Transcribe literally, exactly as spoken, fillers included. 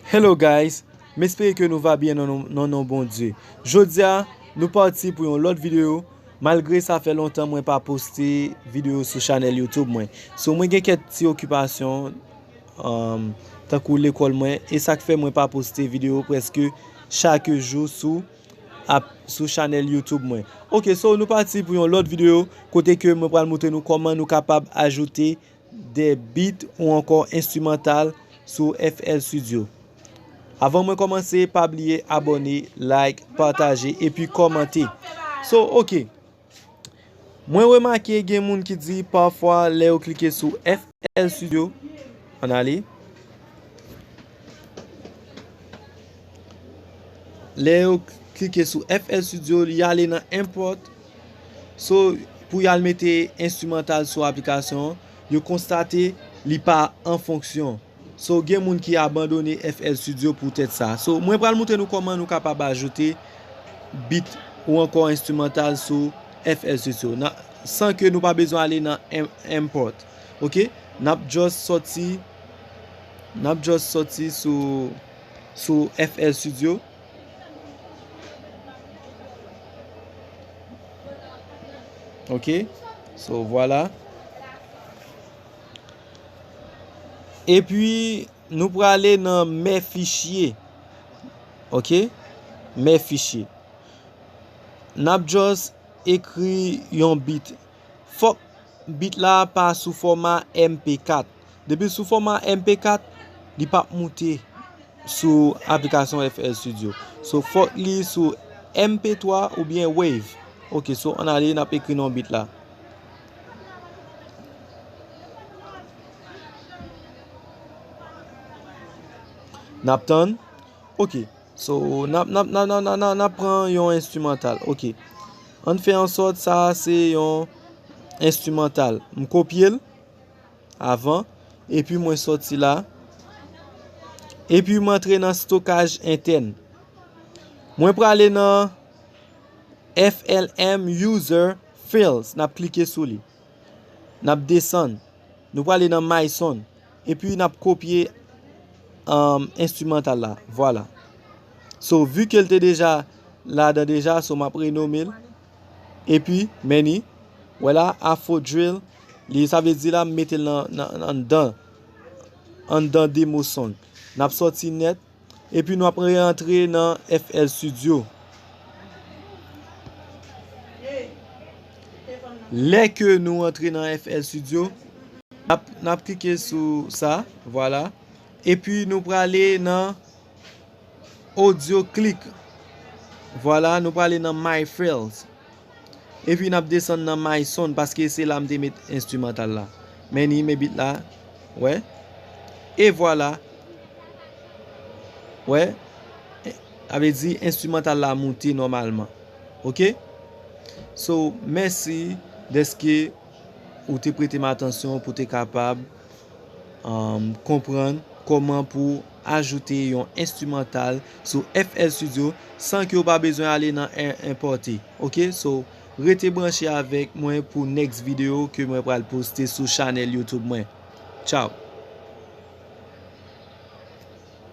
Hello guys, m espere ke nou va byen nan non, nan non Bondye. Jodi a, nou pati pou yon lòt videyo, malgre sa fè lontan mwen pa poste videyo sou chanèl YouTube mwen. So mwen gen kèk ti okipasyon, um, tankou lekòl mwen, e sa k fè mwen pa poste videyo prèske chak jou sou ap sou chanèl YouTube mwen. Ok, so nou pati pou yon lòt videyo kote ke mwen pral montre nou kòman nou kapab ajoute de beat ou ankò enstrimantal sou F L Studio. Avan mwen kòmanse, pa bliye abòne, like, pataje, epi kòmante. So, ok. Mwen remake gen moun ki di pafwa lè yo klike sou F L Studio, ann ale. Lè yo klike sou F L Studio, li ale nan import. So, pou y al mete enstrimantal sou aplikasyon an, yo konstate li pa an fonksyon. So, gen moun ki abandone F L Studio poutèt sa. So, mwen pral montre nou kòman nou kapab ajoute beat ou ankò enstrimantal sou F L Studio, nan, san ke nou pa bezwen ale nan im-, import. Ok? N ap just sòti, n ap just sòti sou, sou F L Studio. Ok? So, vwala. Epi, nou prale nan mè fichye. Ok? Mè fichye. N ap just ekri yon beat. Fòk beat la pa sou fòma M P kat. Depi sou fòma M P kat, li p ap moute sou aplikasyon F L Studio. So, fòk li sou M P twa oubyen Wave. Ok, so, ann ale, n ap ekri nan beat la. N ap tann. Ok. So, n ap, n ap, n ap, n ap, n ap, n ap, n ap pran yon enstrimantal. Ok. Ann fè an sòt sa a se yon enstrimantal. M kopye l avan. Epi mwen sòti la. Epi m antre nan stokaj entèn. Mwen prale nan F L M User Files. N ap klike sou li. N ap desann. Nou prale nan My Sound. Epi n ap kopye, um, enstrimantal la. Vwala. So, vi ke l te deja ladan deja, so m ap renome l. Epi, men ni, wè la, Afro Drill, li, sa vle di la, m mete l nan, nan, anndan, anndan demo song. N ap sòti nèt, epi nou ap reantre nan F L Studio. Lè ke nou antre nan F L Studio, n ap, n ap klike sou sa, vwala. Epi nou prale nan Audio Click. Vwala, nou prale nan My Files. Epi n ap desann nan My Sound, paske se la m te met enstrimantal la. Men ni, men beat la. Wè. E vwala. Wè. Sa vle di enstrimantal la moute nòmalman. Ok? So, mèsi dèske ou te prete m atansyon pou te kapab, um, konprann kòman pou ajoute yon enstrimantal sou F L Studio san ke w pa bezwen ale nan en-, enpòte. Ok? So, rete branche avèk mwen pou next video ke mwen pral poste sou chanèl YouTube mwen. Tchao!